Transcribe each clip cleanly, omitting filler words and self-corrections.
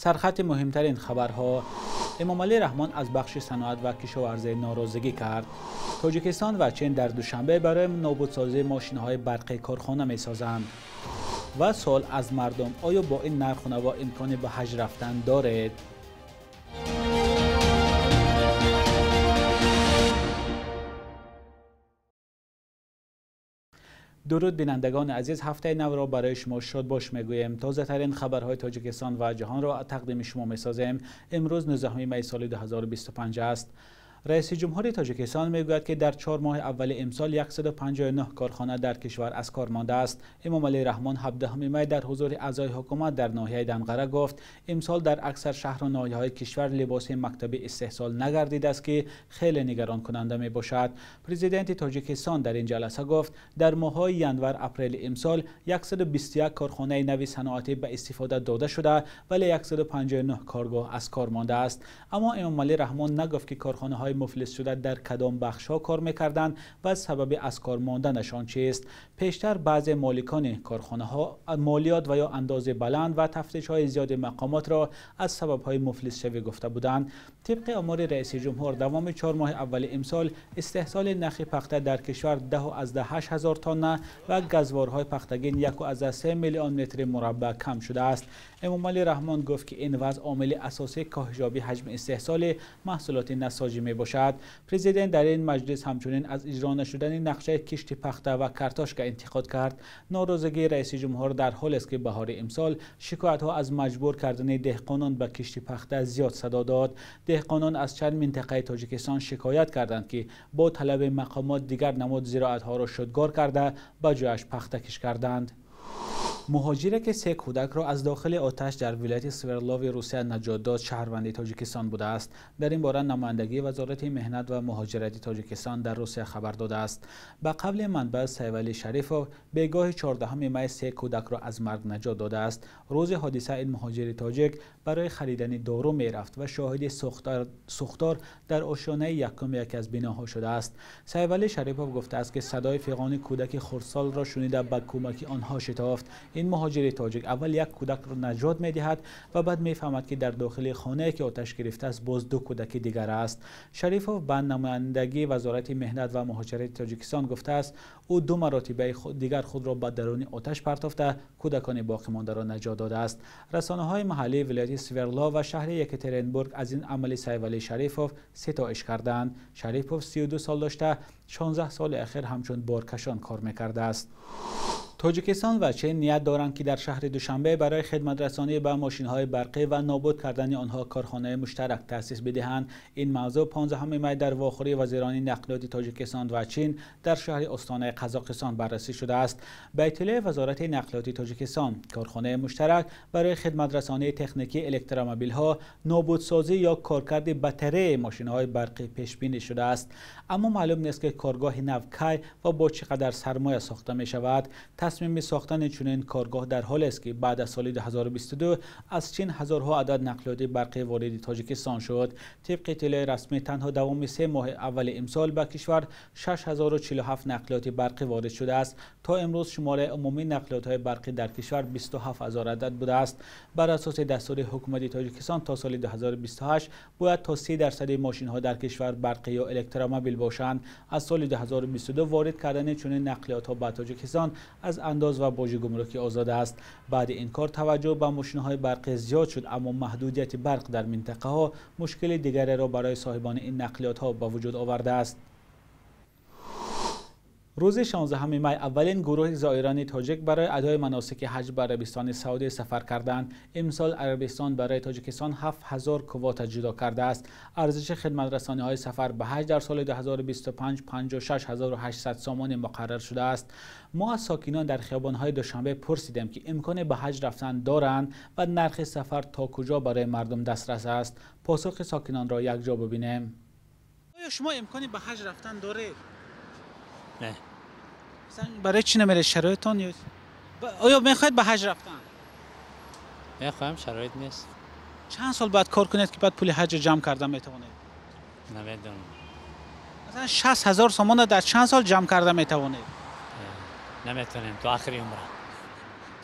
Сархати муҳимтарин хабарҳо. Эмомалӣ Раҳмон аз бахши саноат ва кишоварзӣ норозигӣ кард. Тоҷикистон ва Чин дар Душанбе барои нобудсозии мошинҳои барқӣ корхона месозанд. Ва суол аз мардум: оё бо ин нарху наво имкони ба ҳаҷ рафтан доред? Дуруд бинандагони азиз, ҳафтаи навро барои шумо шодбош мегӯем. Тозатарин хабарҳои Тоҷикистон ва ҷаҳонро тақдими шумо месозем. Имрӯз 19 май соли 2025 аст. Раиси ҷумҳури Тоҷикистон мегӯяд, ки дар 4 моҳи аввали имсол 159 корхона дар кишвар аз кор мондааст. Эмомалӣ Раҳмон 17 май дар ҳузури аъзои ҳукумат дар ноҳияи Данғара гуфт, имсол дар аксар шаҳру ноҳияҳои кишвар либоси мактабӣ истеҳсол нагардидааст, ки хеле нигаронкунанда мебошад. Президенти Тоҷикистон дар ин ҷаласа гуфт, дар моҳҳои январ-апрели имсол 121 корхонаи нави саноатӣ ба истифода дода шуда, вале 159 коргоҳ аз кор мондааст. Аммо Эмомалӣ Раҳмон нагуфт, ки корхонаҳои муфлис шуда дар кадом бахшҳо кор мекарданд ва сабаби аз кор монданашон чист. Пештар баъзе моликони корхонаҳо молиёт ва ё андози баланд ва тафтишҳои зиёди мақомотро аз сабабҳои муфлисшавӣ гуфта буданд. Тибқи омори раиси ҷумҳур, давоми 4 моҳи аввали имсол истеҳсоли нахи пахта дар кишвар 10,8 ҳазор тонна ва газворҳои пахтагин 1,3 миллион метри мураббаъ кам шудааст. Эмомалӣ Раҳмон гуфт, ки ин вазъ омили асосии коҳишёбии ҳаҷми истеҳсоли маҳсулоти насоҷӣ мебошад. Президент дар ин маҷлис ҳамчунин аз иҷро нашудани нақшаи кишти пахта ва картошка интиқод кард. Норозигии раиси ҷумҳур дар ҳолест, ки баҳори имсол шикоятҳо аз маҷбур кардани деҳқонон ба кишти пахта зиёд садо дод. Деҳқонон аз чанд минтақаи Тоҷикистон шикоят карданд, ки бо талаби мақомот дигар намуд зироатҳоро шудгор карда ба ҷояш пахта киш карданд. Муҳоҷире, ки 3 кӯдакро аз дохили оташ дар вилояти Свердлови Русия наҷот дод, шаҳрванди Тоҷикистон будааст. Дар ин бора намояндагии Вазорати меҳнат ва муҳоҷирати Тоҷикистон дар Русия хабар додааст. Ба қавли манбаъ, Сайвалӣ Шарифов бегоҳи 14 май 3 кӯдакро аз марг наҷот додааст. Рӯзи ҳодиса ин муҳоҷири тоҷик барои харидани дору мерафт ва шоҳиди сӯхтор дар ошёнаи якум яке аз биноҳо шудааст. Сайвалӣ Шарифов гуфтааст, ки садои фиғони кӯдаки хурдсолро шунида ба кӯмаки онҳо шитофт. Ин муҳоҷири тоҷик аввал як кӯдакро наҷот медиҳад ва баъд мефаҳмад, ки дар дохили хонае, ки оташ гирифтааст, боз 2 кӯдаки дигар аст. Шарифов ба намояндагии Вазорати меҳнат ва муҳоҷирати Тоҷикистон гуфтааст, ӯ 2 маротибаи дигар худро ба даруни оташ партофта кӯдакони боқимондаро наҷот додааст. Расонаҳои маҳаллии вилояти Свердлов ва шаҳри Екатеринбург аз ин амали Сайвалӣ Шарифов ситоиш карданд. Шарифов 32 сол дошта, 16 соли ахир ҳамчун боркашон кор мекардааст. Тоҷикистон ва Чин ният доранд, ки дар шаҳри Душанбе барои хидматрасонӣ ба мошинҳои барқӣ ва нобуд кардани онҳо корхонаи муштарак таъсис бидиҳанд. Ин мавзӯъ 15 май дар вохӯрии вазирони нақлиёти Тоҷикистон ва Чин дар шаҳри Остонаи Қазоқистон баррасӣ шудааст. Ба иттилои Вазорати нақлиёти Тоҷикистон, корхонаи муштарак барои хидматрасонии техникии электромобилҳо, нобудсозӣ ё коркарди батареяи мошинҳои барқӣ пешбинӣ шудааст. Аммо маълум нест, ки коргоҳи нав кай ва бо чӣ қадар сармоя сохта мешавад. Тасмими сохтани чунин коргоҳ дар ҳолест, ки баъд аз соли 2022 аз Чин ҳазорҳо адад нақлиёти барқӣ вориди Тоҷикистон шуд. Тибқи иттилои расмӣ, танҳо давоми 3 моҳи аввали имсол ба кишвар 6047 нақлиёти барқӣ ворид шудааст. То имрӯз шумораи умумии нақлиётҳои барқӣ дар кишвар 27 ҳазор адад будааст. Бар асоси дастури ҳукумати Тоҷикистон то соли 2028 бояд то 30% мошинҳо дар кишвар барқӣ ё электромобил бошанд. Аз соли 2022 ворид кардани чунин нақлиётҳо ба Тоҷикистон аз андоз ва боҷи гумрукӣ озод аст. Баъди ин кор таваҷҷӯҳ ба мошинҳои барқӣ зиёд шуд, аммо маҳдудияти барқ дар минтақаҳо мушкили дигареро барои соҳибони ин нақлиётҳо ба вуҷуд овардааст. Рӯзи 16 май аввалин гурӯҳи зоирони тоҷик барои адои маносики ҳаҷ ба Арабистони Саудӣ сафар карданд. Имсол Арабистон барои Тоҷикистон 7000 квота ҷудо кардааст. Арзиши хидматрасониҳои сафар ба ҳаҷ дар соли 2025 56800 сомонӣ муқаррар шудааст. Мо аз сокинон дар хиёбонҳои Душанбе пурсидем, ки имкони ба ҳаҷ рафтан доранд ва нархи сафар то куҷо барои мардум дастрас аст. Посухи сокинонро якҷо бибинем. Оё шумо имкони ба ҳаҷ рафтан доред? Не. Барои чӣ намеред? Шароитон? Оё мехоҳед ба ҳаҷ рафтан? Мехоҳам, шароит нест. Чанд сол бояд кор кунед, ки баъд пули ҳаҷ ҷамъ карда метавонед? Намедонам. Масалан 60 ҳазор сомонро дар чанд сол ҷамъ карда метавонед? Наметавонем, то охири умра.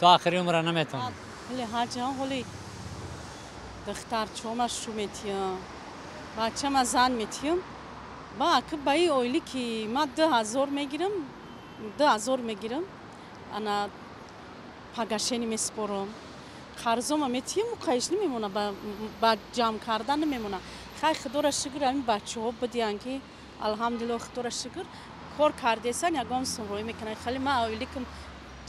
То охири умра наметавонем. Пули ҳаҷ ҳоли Духтарчома шу метиҳам, бачама зан метиҳам. Ба ки ба ин оилӣ ки ман 2000 мегирам, 2000 мегирам, ана погашение месупорам, қарзома метиҳам, қайш намемона, ба ҷамъ кардан намемона. Хай, худоро шукр, ҳамин бачаҳо бидиҳанд ки алҳамдулилло, худоро шукр, кор кардесан, ягон сумроӣ мекунанд. Хеле ман оиликам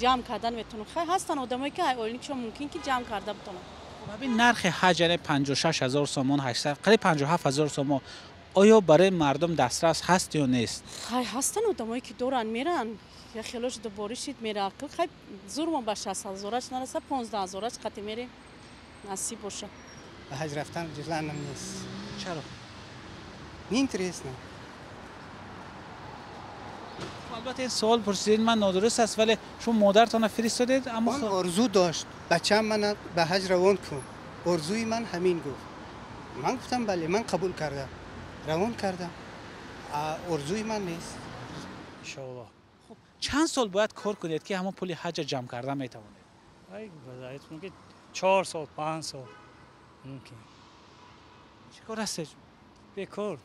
ҷамъ кардан метавонам. Хай, ҳастанд одамое ки оиликшон мумкин ки ҷамъ карда битонанд. Ҳамин нархи ҳаҷ, яъне 56 ҳазор сомон, 800, қариб 57 ҳазор сомон, оё барои мардум дастрас ҳаст ё нест? Хай, ҳастанд одамое ки доранд, меранд. Я хелош дубори шид мера. Хай, зурмон ба 60 ҳазораш нараса, 15 ҳазораш қати мерем. Насиб боша. Ба ҳаҷ рафтан желанием нест. Чаро? Неинтересно. Албатта, ин суол пурсидед ман нодуруст аст, вале шумо модаратонро фиристодед, аммо Он орзу дошт, бачаам мана ба ҳаҷ равон кун. Орзуи ман ҳамин гуфт. Ман гуфтам бале, ман қабул кардам. Равон кардам. А орзуи ман нест. Иншоаллоҳ. Хуб, чанд сол бояд кор кунед ки ҳамон пули ҳаҷа ҷамъ карда метавонед? Ай, базаит мумкин 4 сол, 5 сол мумкин. Чӣ кор ҳастед? Бекор.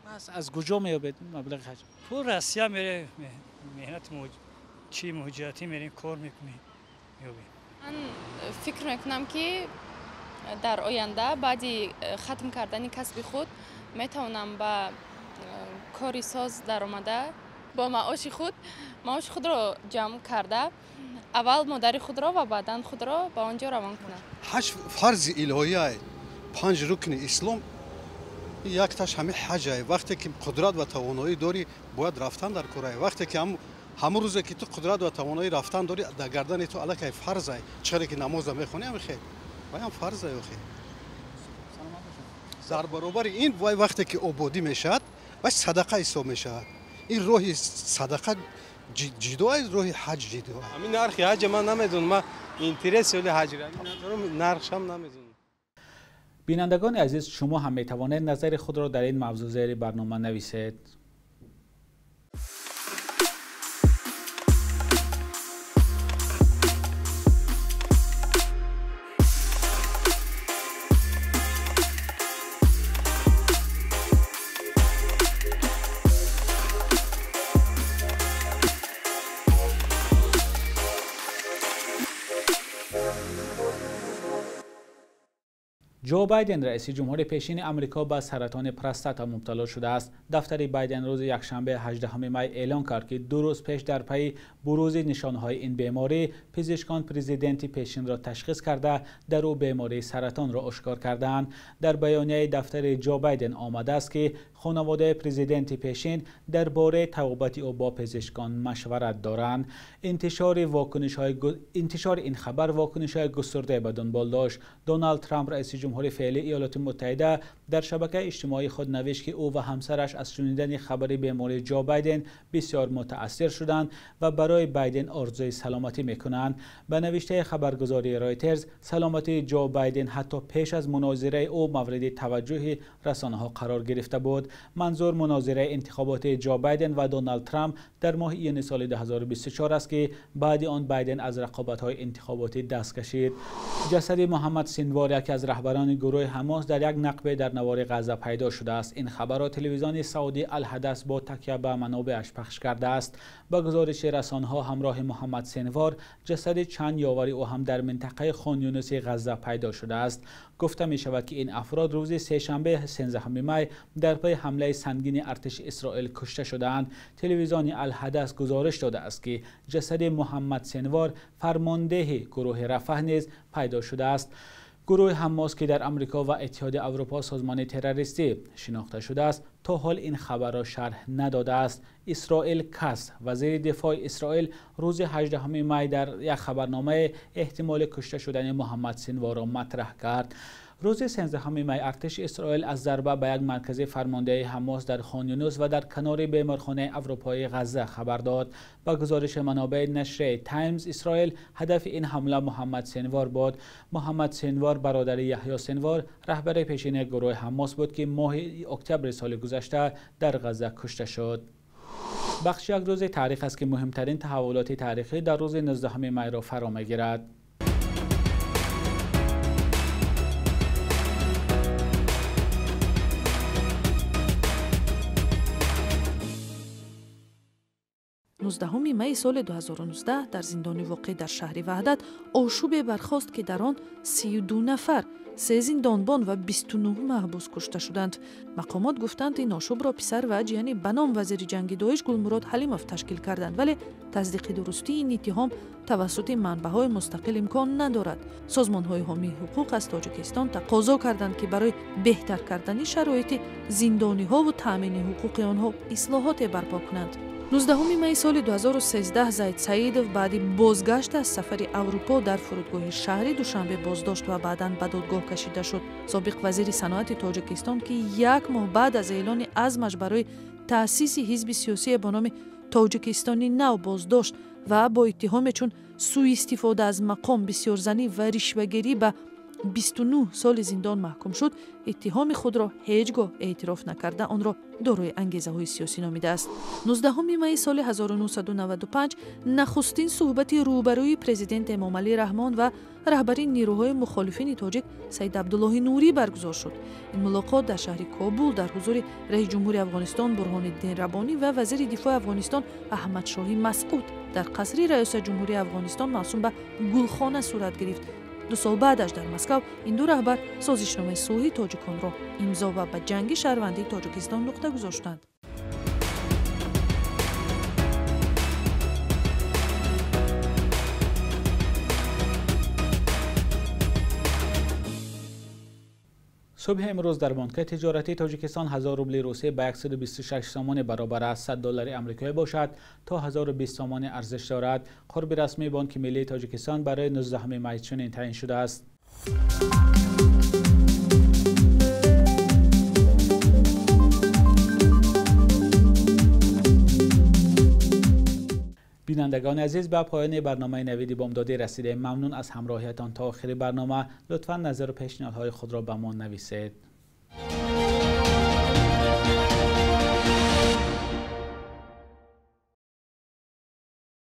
Пас аз куҷо меёбед маблағи ҳаҷ? Пул Россия мере, меҳнат чи муҳоҷиратӣ мерем, кор мекунем, меёбем. Ман фикр мекунам ки дар оянда баъди хатм кардани касби худ метавонам ба кори соз даромада бо маоши худро ҷамъ карда аввал модари худро ва баъдан худро ба он ҷо равон кунам. Ҳаҷ фарзи илоҳия, панҷ рукни ислом якташ ҳамин ҳаҷае. Вақте ки қудрат ва тавоноӣ дорӣ, бояд рафтан дар корае. Вақте ки ҳамон рӯзе ки ту қудрат ва тавоноӣ рафтан дорӣ, дар гардани ту аллакай фарзае. Чаре ки намоза мехонӣ, ҳамин хел вайам фарзае охи. Дар баробари ин вай вақте ки ободӣ мешавад, вай садақа ҳисоб мешавад. Ин роҳи садақа ҷидо аст, роҳи ҳаҷ ҷидо аст. Ҳамин нархи ҳаҷа ман намедонам, ман интерес оли ҳаҷра надорам, нархшам намедонам. Бинандагони азиз, шумо ҳам метавонед назари худро дар ин мавзӯъ зери барнома нависед. Ҷо Байден, раиси ҷумҳури пешини Амрико, ба саратони простата мубтало шудааст. Дафтари Байден рӯзи якшанбе 18 май эълон кард, ки 2 рӯз пеш дар пайи бурӯзи нишонҳои ин беморӣ пизишкон президенти пешинро ташхис карда дар ӯ бемории саратонро ошкор кардаанд. Дар баёнияи дафтари Ҷо Байден омадааст, ки хонаводаи президенти пешин дар бораи табобати ӯ бо пизишкон машварат доранд. Интишори ин хабар вокунишҳои густурдае ба дунбол дошт. Доналд Трамп, раиси ҷумҳури феълии Иёлоти Муттаҳида, дар шабакаи иҷтимоии худ навишт, ки ӯ ва ҳамсараш аз шунидани хабари бемории Ҷо Байден бисёр мутаассир шуданд ва барои Байден орзуи саломатӣ мекунанд. Ба навиштаи хабаргузории Ройтерз, саломатии Ҷо Байден ҳатто пеш аз мунозираи ӯ мавриди таваҷҷӯҳи расонаҳо қарор гирифта буд. Манзур мунозираи интихоботии Ҷо Байден ва Доналд Трамп дар моҳи июни соли 2024 аст, ки баъди он Байден аз рақобатҳои интихоботӣ даст кашид. Ҷасади Муҳаммад Синвор, яке аз раҳбарони гурӯҳи Ҳамос, дар як нақбе дар навори Ғазза пайдо шудааст. Ин хабарро телевизиони Саудӣ Алҳадас бо такя ба манобеаш пахш кардааст. Ба гузориши расонҳо, ҳамроҳи Муҳаммад Синвор ҷасади чанд ёвари ӯ ҳам дар минтақаи Хон Юнуси Ғазза пайдо шудааст. Гуфта мешавад, ки ин афрод рӯзи сешанбе 13 май дар пайи ҳамлаи сангини артиши Исроил кушта шудаанд. Телевизиони Алҳадас гузориш додааст, ки ҷасади Муҳаммад Синвор, фармондеҳи гурӯҳи Рафаҳ, низ пайдо шудааст. Гурӯҳи Ҳамос, ки дар Амрико ва Иттиҳоди Аврупо созмони террористӣ шинохта шудааст, то ҳол ин хабарро шарҳ надодааст. Исроил Кас, вазири дифои Исроил, рӯзи 18 май дар як хабарномаи эҳтимоли кушта шудани Муҳаммад Синворро матраҳ кард. Рӯзи 13 май артиши Исроил аз зарба ба як маркази фармондеҳии Ҳамос дар Хон Юнус ва дар канори беморхонаи Аврупоии Ғазза хабар дод. Ба гузориши манобеи нашрияи Таймз Исроил, ҳадафи ин ҳамла Муҳаммад Синвор буд. Муҳаммад Синвор бародари Яҳё Синвор, раҳбари пешини гурӯҳи Ҳамос буд, ки моҳи октябри соли гузашта дар Ғазза кушта шуд. Бахши як рӯзи таърих аст, ки муҳимтарин таҳаввулоти таърихӣ дар рӯзи 19 майро фаро мегирад. 19 май соли 2019 дар зиндони воқеъ дар шаҳри Ваҳдат ошӯбе бархост, ки дар он 32 нафар, 3 зиндонбон ва 29 маҳбус кушта шуданд. Мақомот гуфтанд, ин ошӯбро писар ва ҷияни ба ном вазири ҷанги Доиш Гулмурод Ҳалимов ташкил карданд, вале тасдиқи дурустии ин иттиҳом тавассути манбаъҳои мустақил имкон надорад. Созмонҳои ҳомии ҳуқуқ аз Тоҷикистон тақозо карданд, ки барои беҳтар кардани шароити зиндониҳову таъмини ҳуқуқи онҳо ислоҳоте барпо кунанд. 19 май соли 2013 Зайд Саидов баъди бозгашт аз сафари Аврупо дар фурудгоҳи шаҳри Душанбе боздошт ва баъдан ба додгоҳ кашида шуд. Собиқ вазири саноати Тоҷикистон, ки як моҳ баъд аз эълони азмаш барои таъсиси ҳизби сиёсие бо номи Тоҷикистони нав боздошт ва бо иттиҳоме чун сӯистифода аз мақом, бисёрзанӣ ва ришвагирӣ ба 29 соли зиндон маҳкум шуд, иттиҳоми худро ҳеҷ гоҳ эътироф накарда, онро дорои ангезаҳои сиёсӣ номидааст. 19 майи соли 1995 нахустин суҳбати рӯбарӯи президент Эмомалӣ Раҳмон ва раҳбари нерӯҳои мухолифини тоҷик Саид Абдуллоҳи Нурӣ баргузор шуд. Ин мулоқот дар шаҳри Кобул дар ҳузури раиси ҷумҳури Афғонистон Бурҳониддин Рабонӣ ва вазири дифои Афғонистон Аҳмадшоҳи Масъуд дар қасри раёсат ҷумҳурии Афғонистон мавсум ба Гулхона сурат гирифт. 2 сол баъдаш дар Москав ин ду раҳбар созишномаи сулҳи тоҷиконро имзо ва ба ҷанги шаҳрвандии Тоҷикистон нуқта гузоштанд. Субҳи имрӯз дар бонки тиҷоратии Тоҷикистон 1000 рубли русия ба 126 сомонӣ баробар аст. 100 доллари амрикоӣ бошад то 1020 сомонӣ арзиш дорад. Қурби расмии Бонки миллии Тоҷикистон барои 19 май чунин таъин шудааст. Бинандагони азиз, ба поёни барномаи Навиди Бомдодӣ расидем. Мамнун аз ҳамроҳиятон то охири барнома. Лутфан назару пешниҳодҳои худро ба мо нависед.